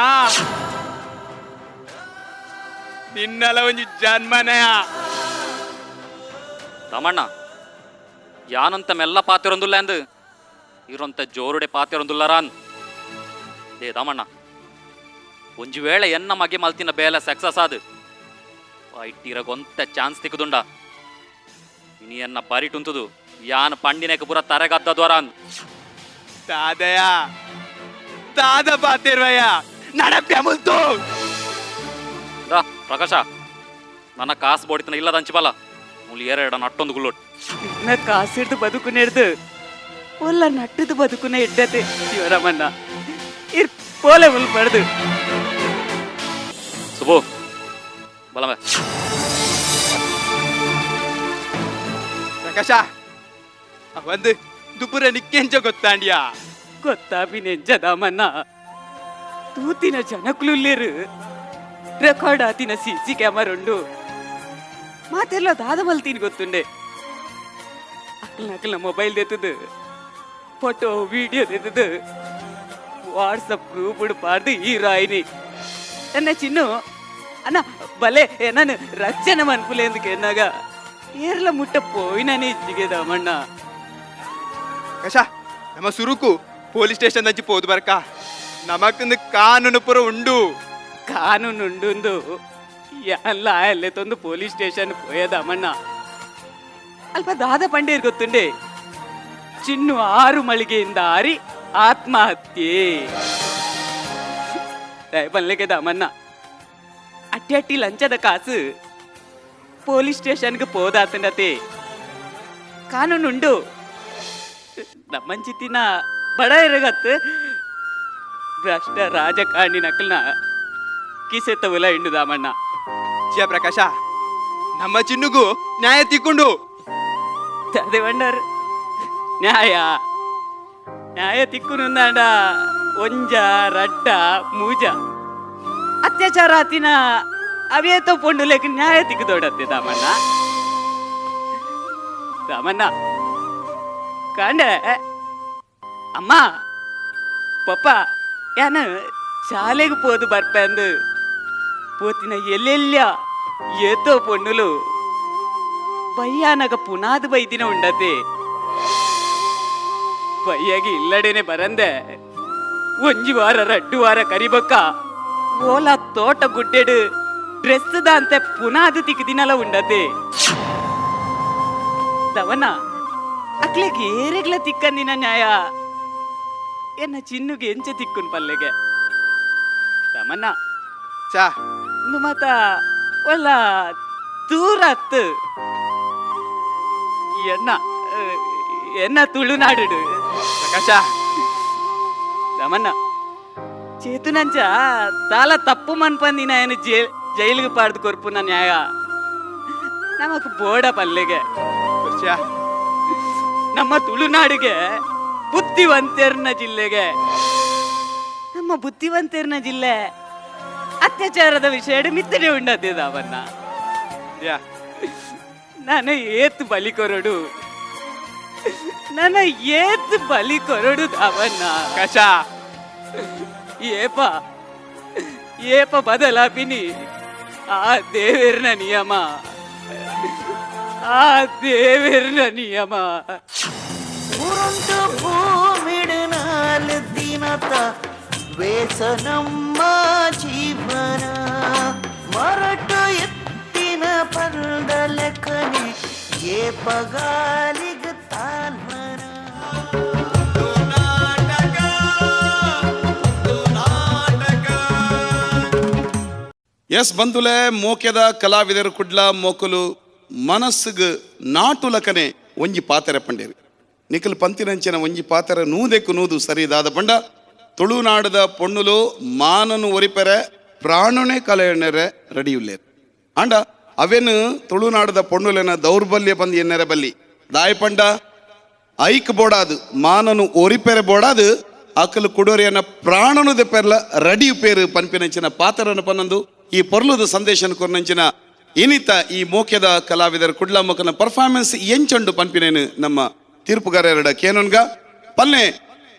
ನಿನ್ನಲ ಒಂಜಿ ಜನ್ಮನಯ. ತಮಣ್ಣ ಯಾನಂತ ಮೆಲ್ಲ ಪಾತಿರೊಂದುಲ್ಲ ಅಂದು ಇರೋಂತ ಜೋರುಡೆ ಪಾತಿರೊಂದುಲ್ಲರಾನ್. ಲೇ ದಾಮಣ್ಣ, ಒಂಜಿ ವೇಳೆ ಎನ್ನ ಮಗೆ ಮಲ್ತಿನ ಬೇಲೆ ಸಕ್ಸಸ್ ಆದು ಇಟ್ಟಿರಗೊಂತ ಚಾನ್ಸ್ ತಿಕ್ಕುದುಂಡ ಇನಿ ಎನ್ನ ಬರಿಟುಂತುದು ಯಾನ್ ಪಂಡಿನೆಕ್ ಪೂರ ತರೆಗದ್ದ ದ್ವರಾನ್. ದಾದಯ ದಾದ ಪಾತಿರ್ವಯ್ಯ ನಡಪ್ಯ ಮುಲ್ತು. ದಾ ಪ್ರಕಾಶ, ನನ್ನ ಕಾಸು ಬೋಡಿತನ ಇಲ್ಲದ ಅಂಚಿಬಲ್ಲ ಮುಲಿ ಎರಡ ನಟ್ಟೊಂದು ಗುಲ್ಲೊಟ್ಟು. ನಿನ್ನ ಕಾಸಿಡ್ದು ಬದುಕು ನೆಡ್ದು ಒಲ್ಲ ನಟ್ಟದು ಬದುಕುನ ಎಡ್ಡತೆ ಶಿವರಾಮಣ್ಣ ಇರ್ ಪೋಲೆ ಮುಲ್ ಪಡ್ದು. ಸುಬು ಬಲಮೆ. ಪ್ರಕಾಶ ಒಂದು ದುಪುರ ನಿಕ್ಕೆಂಚ ಗೊತ್ತಾಂಡ್ಯಾ? ಗೊತ್ತಾಪಿ ನೆಂಜದಾಮಣ್ಣ, ತೂತಿನ ಜನಕುಲುಲ್ಲೇರು, ರೆಕಾರ್ಡ್ ಆತಿನ C C camera ಉಂಡು, ಮಾತೆಲ್ಲ ದಾದ ಮಲ್ತೀನಿ ಗೊತ್ತುಂಡೆ. ಅಕ್ಲ ಅಕ್ಲ ಮೊಬೈಲ್ ದೆತ್ತದು ಫೋಟೋ ವಿಡಿಯೋ ದೆತ್ತದು ವಾಟ್ಸಪ್ ಗ್ರೂಪ್ ಪಾಡ್ದು ಈ ರಾಯಿನಿ ನನ್ನ ಚಿನ್ನು ಅన్న ಭಲೇ ನಾನು ರಕ್ಷಣೆ ಮನ್ಪುಲೇಂదుకు ಎನ್ನಾಗ ಏರ್ಲ ಮುಟ್ಟ ಪೋಯಿನನೇ ಇಜ್ಜಿಗೆ ದಾಮಣ್ಣ. ಪ್ರಕಾಶ ನಮ್ಮ ಸುರುಕು ಪೊಲೀಸ್ ಸ್ಟೇಷನ್ ದಂಚಿ ಪೋದು ಬರ್ಕ, ನಮಕ್ಕೊಂದು ಕಾನೂನು ಪುರ ಉಂಡು. ಕಾನೂನು ಉಂಡುಂದು ಎಲ್ಲ ಅಲ್ಲೇ ತಂದು ಪೊಲೀಸ್ ಸ್ಟೇಷನ್ ಪೋಯದಮ್ಮಣ್ಣ. ಅಲ್ಪ ದಾದ ಪಂಡೇರ್ ಗೊತ್ತುಂಡೆ, ಚಿನ್ನು 6 ಮಳಿಗೆಯಿಂದ ಆರಿ ಆತ್ಮಹತ್ಯೆ ಪನ್ಲೆಗೆ ದಾಮಣ್ಣ. ಅಟ್ಟಿ ಅಟ್ಟಿ ಲಂಚದ ಕಾಸು ಪೊಲೀಸ್ ಸ್ಟೇಷನ್ಗೆ ಪೋದಾತಂಡತೆ. ಕಾನೂನುಂಡು ನಮ್ಮಂಚಿತಿನ ಬಡ ಇರಗತ್ತು ಭ್ರಷ್ಟ ರಾಜಕಾರಣಿ ನಕಲ್ನ ಕಿಸೆ ತವಲ ಇಂಡು ದಾಮಣ್ಣ. ಜಯ ಪ್ರಕಾಶ ನಮ್ಮ ಚಿನ್ನುಗು ನ್ಯಾಯ ತಿಕ್ಕೊಂಡು. ಅದೇ ಬಂಡಾರ್ ನ್ಯಾಯ ನ್ಯಾಯ ತಿಕ್ಕುನುಂದಾಂಡ ಒಂಜ ರಡ್ಡ ಮೂಜ ಅತ್ಯಾಚಾರ ಆತಿನ ಅವೇತೋ ಪೊಂಡುಲೇಕ್ ನ್ಯಾಯ ತಿಕ್ಕುದೋಡತ್ತೆ ದಾಮಣ್ಣ. ದಾಮಣ್ಣ ಕಾಂಡೆ ಅಮ್ಮ ಪಪ್ಪ ಯಾನ ಶಾಲೆಗೆ ಪೋದು ಬರ್ಪಂದು ಪೋತಿನ ಎಲ್ಲೆಲ್ಲ ಏತೋ ಪೊಣ್ಣುಲು ಬಯ್ಯಾನಗ ಪುನಾದ ಬೈದಿನ ಉಂಡತೆ. ಬಯ್ಯಾಗಿ ಇಲ್ಲಡೇನೆ ಬರಂದೆ ಒಂಜಿ ವಾರ ರಡ್ಡು ವಾರ ಕರಿಬಕ್ಕ ಓಲಾ ತೋಟ ಗುಡ್ಡೆಡು ಡ್ರೆಸ್ ದಾಂತೆ ಪುನಾದ ತಿಕ್ದಿನಲ ಉಂಡತೆ. ದವನ ಅಕ್ಲೆಗ್ ಏರೆಗ್ಲ ತಿಕ್ಕಂದಿನ ನ್ಯಾಯ ಎನ್ನ ಚಿನ್ನುಗೆ ಎಂಚ ತಿಕ್ಕುನ್ ಪಲ್ಲೆಗೆ ತಮನ್ನ. ಚಾ ಮಾತ ಒಲ್ಲ ದೂರ ಅತ್ತು ಎನ್ನ ಎನ್ನ ತುಳುನಾಡು. ಪ್ರಕಾಶ ತಮನ್ನ చేతునంచ తాళ తప్పు మన్పందిన ఆయన జైలుకు పాడుతు కొరుపున్న న్యాయ ನಮಕ್ ಬೋಡ ಪಲ್ಲೆಗೆ. ಪ್ರಶಾ ನಮ್ಮ ತುಳುನಾಡಿಗೆ ಬುದ್ಧಿವಂತರ್ನ ಜಿಲ್ಲೆಗೆ, ನಮ್ಮ ಬುದ್ಧಿವಂತರ್ನ ಜಿಲ್ಲೆ ಅತ್ಯಾಚಾರದ ವಿಷಯ ಮಿತ್ತನೆ ಉಂಡದ್ದಿದಾವನ್ನ. ಯಾ ನಾನು ಏತ್ ಬಲಿ ಕೊರಡು, ನನ್ನ ಏತ್ ಬಲಿ ಕೊರಡು ದಾವನ್ನ. ಪ್ರಕಾಶ ಏಪ ಏಪ ಬದಲಾಪಿನಿ ಆ ದೇವೇರ್ನ ನಿಯಮ, ಆ ದೇವೇರ್ನ ನಿಯಮ. ಉರುಂಟು ಭೂಮಿಡು ನಾಲ್ ದಿನತ ವೇಸ ನಮ್ಮ ಜೀವನ, ಮರಟು ಎತ್ತಿನ ಪಂದಲೆಕನೆ ಏಪಗಾಲಿಗ ತಾಲ್ವನ. ಎಸ್ ಬಂಧುಲೆ, ಮೋಕೆದ ಕಲಾವಿದರು ಕುಡ್ಲ ಮೋಕಲು ಮನಸ್ಸುಗ್ ನಾಟುಲಕನೆ ಒಂಜಿ ಪಾತೆರ ಪಂಡೇರು. ನಿಖಲ್ ಪಂತಿನಂಚಿನ ಒಂಜಿ ಪಾತೆರ ನೂದೆಕ್ಕು ನೂದು ಸರಿದಾದ ಪಂಡ ತುಳುನಾಡದ ಪೊಣ್ಣುಲು ಮಾನನು ಒರಿಪೆರೆ ಪ್ರಾಣನೇ ಕಲೆಯಣ್ಣರೆ ರೆಡಿಯುಲ್ಲೇರು. ಆಂಡ ಅವೇನು ತುಳುನಾಡದ ಪೊಣ್ಣುಲೆನ ದೌರ್ಬಲ್ಯ ಬಂದು ಎನ್ನೆರೆ ಬಲ್ಲಿ ದಾಯಪಂಡ ಐಕ್ ಬೋಡಾದು ಮಾನನು ಒರಿಪೆರೆ ಬೋಡಾದು ಅಕಲು ಕುಡೋರಿಯನ ಪ್ರಾಣನು ದೆಪ್ಪೆರ್ಲ ರಡಿ ಪೇರು ಪನ್ಪಿನಂಚಿನ ಪಾತ್ರನ ಪನ್ನೊಂದು ಈ ಪೊರ್ಲುದ ಸಂದೇಶನ ಕೊರ್ನಂಚಿನ ಇನಿತ ಈ ಮೋಕ್ಯದ ಕಲಾವಿದರ ಕುಡ್ಲ ಮೊಕನ ಪರ್ಫಾರ್ಮೆನ್ಸ್ ಎಂಚೊಂಡು ಪನ್ಪಿನೇನು ನಮ್ಮ ತೀರ್ಪುಗಾರರ ಕೇನೊನ್ಗ ಪಲ್ನೆ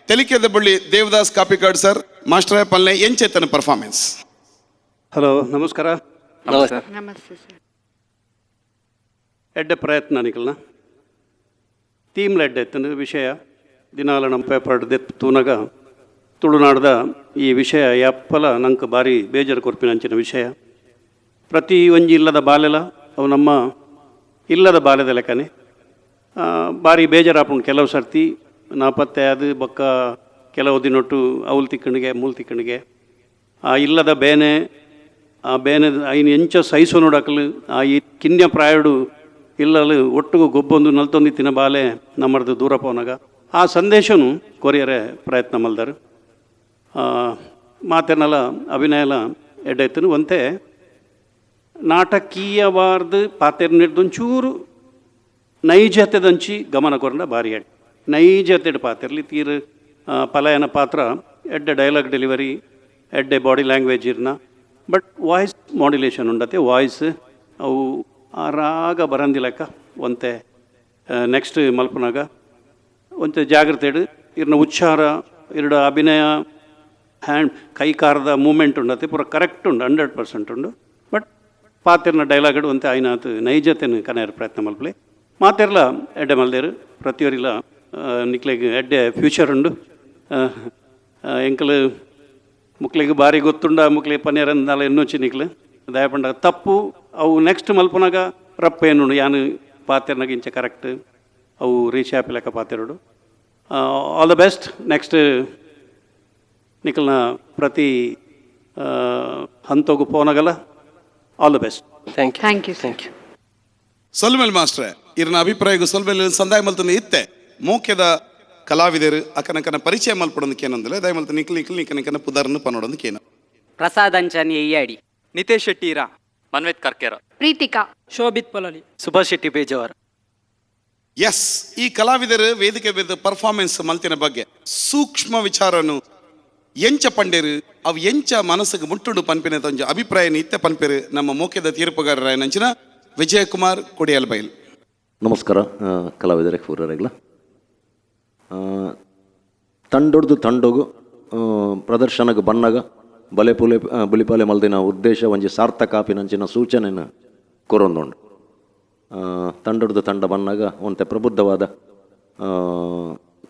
ತೆಲಿಕೆದ ಬಳ್ಳಿ ದೇವದಾಸ್ ಕಾಪಿಕಾಡ್ ಸರ್ ಮಾಸ್ಟರ್ ಪಲ್ನೆ ಎಂಚೆತ್ತನ ಪರ್ಫಾರ್ಮೆನ್ಸ್. ಹಲೋ, ನಮಸ್ಕಾರ. ನಮಸ್ತೆ. ನಮಸ್ತೆ ಸರ್. ಎಡ್ಡೆ ಪ್ರಯತ್ನ ನಿಕಲ್ನ ಥೀಮ್ ಎಡ್ಡೆ ಎತ್ತಂದು ವಿಷಯ ದಿನಾಲ ನಮ್ಮ ಪೇಪರ್ ದೆತ್ ತೂನಗ ತುಳುನಾಡ್ದ ಈ ವಿಷಯ ಯಪ್ಪಲ ನಂಗೆ ಭಾರಿ ಬೇಜಾರು ಕೊರ್ಪಿನ ಅಂಚಿನ ವಿಷಯ. ಪ್ರತಿ ಒಂಜಿ ಇಲ್ಲದ ಬಾಲೆಲ ಅವು ನಮ್ಮ ಇಲ್ಲದ ಬಾಲ್ಯದ ಲೆಕ್ಕನೆ ಭಾರಿ ಬೇಜಾರಾಪುಂಡು. ಕೆಲವು ಸರ್ತಿ ನಾಪತ್ತೆ ಅದು ಬೊಕ್ಕ ಕೆಲವು ದಿನೊಟ್ಟು ಅವಲು ತಿಕ್ಕಣಿಗೆ ಮೂಲು ತಿಕ್ಕಣಿಗೆ ಆ ಇಲ್ಲದ ಬೇನೆ ಆ ಬೇನೆ ಐನು ಎಂಚ ಸಹಿಸೋ ನೋಡಕಲು ಆ ಈ ಕಿನ್ಯ ಪ್ರಾಯಡು ಇಲ್ಲಲು ಒಟ್ಟಿಗೂ ಗೊಬ್ಬೊಂದು ನಲ್ತೊಂದು ತಿನ್ನ ಬಾಲೆ ನಮ್ಮರ್ದು ದೂರ ಪೋನಾಗ ಆ ಸಂದೇಶನು ಕೊರಿಯರೆ ಪ್ರಯತ್ನ ಮಲ್ದರು. ಮಾತೆನಲ ಅಭಿನಯಲ ಎಡ್ಡೈತನು ಒಂತೆ ನಾಟಕೀಯವಾರ್ದು ಪಾತೆರ್ನಿಡ್ದೊಂಚೂರು ನೈಜತೆದಂಚಿ ಗಮನ ಕೊರಂಡ ಭಾರಿ ಎಡ್ ನೈಜತೆಡ್ ಪಾತೆರ್ಲಿ ತೀರು ಪಲಾಯನ ಪಾತ್ರ ಎಡ್ಡೆ ಡೈಲಾಗ್ ಡೆಲಿವರಿ ಎಡ್ಡೆ ಬಾಡಿ ಲ್ಯಾಂಗ್ವೇಜ್ ಇರ್ನ ಬಟ್ ವಾಯ್ಸ್ ಮಾಡ್ಯುಲೇಷನ್ ಉಂಡತೆ ವಾಯ್ಸ್ ಅವು ಆ ರಾಗ ಬರಂದಿಲೆಕ್ಕ ಒಂತೆ ನೆಕ್ಸ್ಟ್ ಮಲ್ಪನಾಗ ಒಂತೆ ಜಾಗ್ರತೆ ಇಡು ಇರ್ನ ಉಚ್ಚಾರ ಇರಡ ಅಭಿನಯ ಹ್ಯಾಂಡ್ ಕೈ ಕಾರದ ಮೂಮೆಂಟ್ ಉಂಡತೆ ಪೂರ ಕರೆಕ್ಟ್ ಉಂಡು 100% ಉಂಡು. ಬಟ್ ಪಾತೆರ್ನ ಡೈಲಾಗ್ ಒಂತೆ ಆಯ್ನಾತ್ ನೈಜತೆನ ಕನೆಯರ ಪ್ರಯತ್ನ ಮಲ್ಪಲೆ ಮಾತೆರ್ಲ ಎಡ್ಡೆ ಮಲ್ದೇರು ಪ್ರತಿಯೊರಿಲ ನಿಕ್ಲೆಗ್ ಎಡ್ಡೆ ಫ್ಯೂಚರ್ ಉಂಡು. ಎಂಕಲು ಮುಕ್ಲೆಗ್ ಬಾರಿ ಗೊತ್ತುಂಡ ಮುಕ್ಲೆ ಪನ್ನೇರಂದಾಲ ಎನ್ನೊಚ್ಚಿ ನಿಕ್ಲು ದಯಪಂಡ ತಪ್ಪು ಅವು ನೆಕ್ಸ್ಟ್ ಮಲ್ಪನಾಗ ರಪ್ಪ ಏನುಂಡು ಯಾನು ಪಾತೆರ್ನಾಗ ಇಂಚ ಕರೆಕ್ಟ್ ಅವು ರೀಚ್ ಆಪಿ ಲೆಕ್ಕ ಪಾತೆರುಡು. ಆಲ್ the best. Next ನಿಕಲ್ನ ಪ್ರತಿ ಹಂತೋಗು ಪೋನಗಲ all the best. Thank you. Thank you. Thank you. ಸೊಲ್ಮೆಲ್ ಮಾಸ್ಟ್ರೆ ಇರ್ನ ಅಭಿಪ್ರಾಯಗೂ ಸೊಲ್ಮೆಲ್ ಸಂದಾಯ ಮಲ್ತನ ಇತ್ತೆ ಮೋಕ್ಯದ ಕಲಾವಿದರು ಅಕನಕನ ಪರಿಚಯ ಮಲ್ಪಡೊಂದು ಕೇನೊಂದಿಲ್ಲ ದಯಮಲ್ತ ನಿಕ್ಲ್ ನಿಕ್ಲ್ ನಿಕನಕನ ಪುದರ್ನು ಪನ್ನೊಡೊಂದು ಕೇನ. ಪ್ರಸಾದ್ ಅಂಚನ್ ಎಯ್ಯಾಡಿ, ನಿತೇಶ್ ಶೆಟ್ಟಿರಾ, ಮನ್ವಿತ್ ಕರ್ಕೇರ, ಪ್ರೀತಿಕಾ, ಶೋಭಿತ್ ಪೊಲಲಿ, ಸುಭಾಷ್ ಶೆಟ್ಟಿ ಬೇಜವಾರ. ಎಸ್, ಈ ಕಲಾವಿದರು ವೇದಿಕೆ ಬೇದ ಪರ್ಫಾರ್ಮೆನ್ಸ್ ಮಲ್ತಿನ ಬಗ್ಗೆ ಸೂಕ್ಷ್ಮ ವಿಚಾರನು ಎಂಚ ಪಂಡೇರು ಅವು ಎಂಚ ಮನಸ್ಸಿಗೆ ಮುಟ್ಟುಂಡು ಪನ್ಪಿನ ತೊಂಜ ಅಭಿಪ್ರಾಯ ಇತ್ತೆ ಪನ್ಪೇರು ನಮ್ಮ ಮೋಕ್ಯದ ತೀರ್ಪುಗಾರರಾಯನಂಚಿನ ವಿಜಯಕುಮಾರ್ ಕೊಡಿಯಲ್ಬೈಲ್. ನಮಸ್ಕಾರ ಕಲಾವಿದರೇ ಪೂರರೆಗ್ಲ. ತಂಡೊಡ್ದು ತಂಡೊಗು ಪ್ರದರ್ಶನಕ್ಕೆ ಬನ್ನಗ ಬಲೆ ಪುಲೆ ಬುಲಿಪಾಲೆ ಮಲ್ದಿನ ಉದ್ದೇಶ ಒಂಜಿ ಸಾರ್ಥಕ ಆಪಿನಂಚಿನ ಸೂಚನೆಯನ್ನು ಕೊರೊಂದುಂಡು. ತಂಡೊಡ್ದು ತಂಡ ಬನ್ನಗ ಒಂತೆ ಪ್ರಬುದ್ಧವಾದ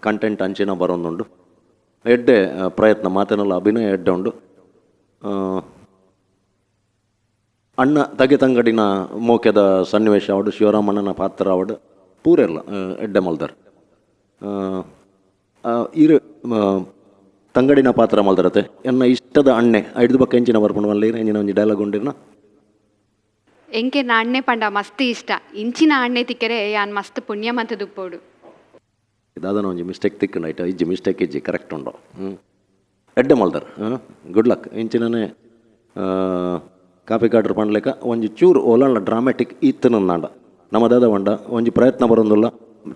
ಕಂಟೆಂಟ್ ಅಂಚಿನ ಬರೊಂದುಂಡು. ಎಡ್ಡೆ ಪ್ರಯತ್ನ ಮಾತನೆಲ್ಲ ಅಭಿನಯ ಎಡ್ಡೆ ಉಂಡು. ಅಣ್ಣ ತಗೆ ತಂಗಡಿನ ಮೋಕ್ಯದ ಸನ್ನಿವೇಶ ಅವಡು ಶಿವರಾಮಣ್ಣನ ಪಾತ್ರ ಅವಡು ಪೂರೆಲ್ಲ ಎಡ್ಡೆ ಮಲ್ದರ್. ಇರು ತಂಗಡಿನ ಪಾತ್ರ ಮಲ್ದರತೆ ಎನ್ನ ಇಷ್ಟದ ಅಣ್ಣೆ ಐದು ಬಕ್ಕ ಎಂಚಿನ ಬರ್ಪುಂಡು ಮಲ್ಲ ಎಂಚಿನ ಒಂಜಿ ಡೈಲಾಗ್ ಉಂಡಿರ್ನ. ಎಂಕೆ ಅಣ್ಣೆ ಪಂಡ ಮಸ್ತ್ ಇಷ್ಟ ಇಂಚಿನ ಅಣ್ಣೆ ತಿಕ್ಕರೆ ಯಾನ್ ಮಸ್ತ್ ಪುಣ್ಯ ಮಂತ ದುಪ್ಪೋಡು. ದಾದನ ಒಂಜಿ ಮಿಸ್ಟೇಕ್ ತಿಕ್ಕಂಡು ಐಟ ಇಜ್ಜಿ ಮಿಸ್ಟೇಕ್ ಇಜ್ಜಿ ಕರೆಕ್ಟ್ ಉಂಡು. ಎಡ್ಡೆ ಮಲ್ದರ್ ಗುಡ್ ಲಕ್. ಇಂಚಿನನೇ ಕಾಪಿ ಕಾಡ್ರ್ ಪಂಡ್ಲೆಕ ಒಂಜಿ ಚೂರು ಓಲಂಡ ಡ್ರಾಮ್ಯಾಟಿಕ್ ಇತ್ತನಂದಾಂಡ ನಮ್ಮ ದಾದ వంಡ ಒಂಜಿ ಪ್ರಯತ್ನ ಬರೋದಿಲ್ಲ.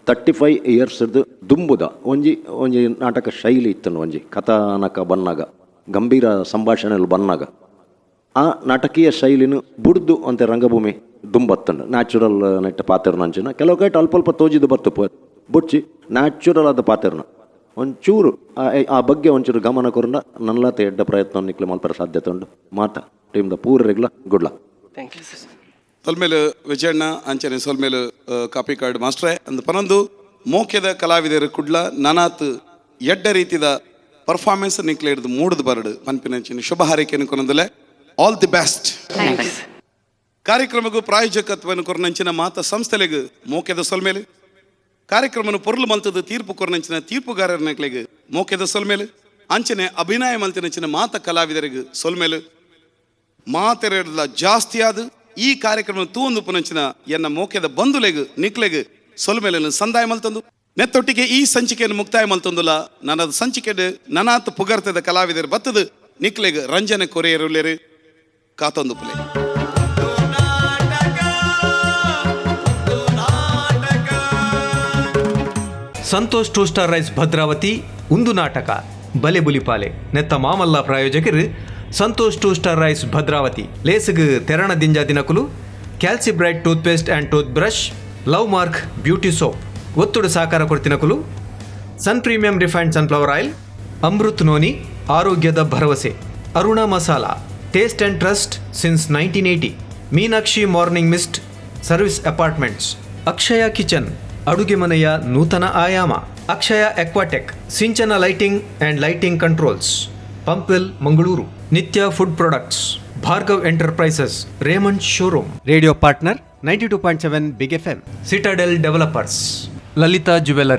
35 ಇಯರ್ಸ್ದು ದುಂಬುದ ಒಂಜಿ ಒಂಜಿ ನಾಟಕ ಶೈಲಿ ಇತ್ತನು ಒಂಜಿ ಕಥಾನಕ ಬನ್ನಾಗ ಗಂಭೀರ ಸಂಭಾಷಣೆಲು ಬನ್ನಾಗ ಆ ನಾಟಕೀಯ ಶೈಲಿನ ಬುಡ್ದು ಅಂತೆ ರಂಗಭೂಮಿ ದುಂಬತ್ತಂಡು ನ್ಯಾಚುರಲ್ ನೆಟ್ಟ ಪಾತೆರ್ನ ಅಂಚಿನ ಕೆಲವು ಕೈಟ್ ಅಲ್ಪ ಅಲ್ಪ ತೋಜಿದು ಬತ್ತು ಬುಡ್ಚಿ ನ್ಯಾಚುರಲ್ ಆದ ಪಾತೆರ್ನ ಒಂಚೂರು ಆ ಬಗ್ಗೆ ಒಂಚೂರು ಗಮನ ಕೊರಂಡ ನನ್ಲಾತೆ ಎಡ್ಡ ಪ್ರಯತ್ನ ನಿಕ್ಲೆ ಮಲ್ಪರ ಸಾಧ್ಯತೆ ಉಂಡು. ಮಾತಾ ಟೀಮ್ದ ಪೂರರೆಗ್ಲ good luck. Thank you sir. ಸೊಲ್ಮೇಲು Vijayanna ಅಂಚನೆ ಸೊಲ್ಮೇಲು ಕಾಪಿ ಕಾರ್ಡ್ ಮಾಸ್ಟ್ರೆ ಅಂದ್ ಪನೊಂದು ಮೋಕ್ಯದ ಕಲಾವಿದರು ಕುಡ್ಲ ನಾನಾತ್ ಎಡ್ಡ ರೀತಿದ ಪರ್ಫಾರ್ಮೆನ್ಸ್ ನಿಕ್ಲೆ ಹಿಡ್ದು ಮೂಡುದು ಬರಡು ಪನ್ಪಿನಂಚಿನ ಶುಭ ಹಾರೈಕೆಯನ್ನು ಕೊನೊಂದುಲೆ. All the best. ಕಾರ್ಯಕ್ರಮಕ್ಕೂ ಪ್ರಾಯೋಜಕತ್ವವನ್ನು ಕೊರನಂಚಿನ ಮಾತ ಸಂಸ್ಥೆಲೆಗ್ ಮೋಕ್ಯದ ಸೊಲ್ಮೇಲು ಕಾರ್ಯಕ್ರಮನು ಪೊರ್ಲು ಮಲ್ತದ ತೀರ್ಪು ಕೊರನಂಚಿನ ತೀರ್ಪುಗಾರರ ಮೋಕ್ಯದ ಸೊಲ್ಮೇಲು ಅಂಚನೆ ಅಭಿನಯ ಮಲ್ತಿನಂಚಿನ ಮಾತ ಕಲಾವಿದರಿಗೆ ಸೊಲ್ಮೇಲು ಮಾತೆರೆಡ್ಲ ಜಾಸ್ತಿ ಆದ ಈ ಕಾರ್ಯಕ್ರಮ ತೂವೊಂದು ಪುನಂಚಿನ ಎನ್ನ ಮೋಕ್ಯದ ಬಂಧುಲೆಗ್ ನಿಕ್ಲೆಗ್ ಸೊಲ್ಮೇಲನ್ನು ಸಂದಾಯ ಮಲ್ತಂದು ನೆತ್ತೊಟ್ಟಿಗೆ ಈ ಸಂಚಿಕೆಯನ್ನು ಮುಕ್ತಾಯ ಮಲ್ತಂದುಲ. ನನ್ನದ ಸಂಚಿಕೆ ನನಾತ್ ಪುಗರ್ತದ ಕಲಾವಿದರು ಬತ್ತದು ನಿಕ್ಲೆಗ್ ರಂಜನೆ ಕೊರೆಯರುಲೇರು ಕಾತೊಂದು Phule. Santosh two star rice Bhadravati ಉಂದು ನಾಟಕ ಬಲೆ ಬುಲಿಪಾಲೆ ನೆತ್ತ ಮಾಮಲ್ಲ ಪ್ರಾಯೋಜಕರು Santosh two star rice Bhadravati. ಲೇಸುಗು ತೆರಣ ದಿಂಜ ದಿನಕುಲು Calcibright toothpaste and tooth brush, love mark beauty soap. ಒತ್ತುಡು ಸಾಕಾರ ಕೊಡ್ತಿನಕುಲು Sun premium refined sunflower oil, Amrut noni ಆರೋಗ್ಯದ ಭರವಸೆ, Aruna masala taste and trust since 1980, Meenakshi morning mist service apartments, Akshaya kitchen ಅಡುಗೆ ಮನೆಯ ನೂತನ ಆಯಾಮ, Akshaya Aquatech Sinchana lighting and lighting controls, Pumpwell Mangaluru, Nithya food products, Bhargav enterprises, Raymond showroom, radio partner 92.7 big F M, citadel developers, Lalitha jewellery.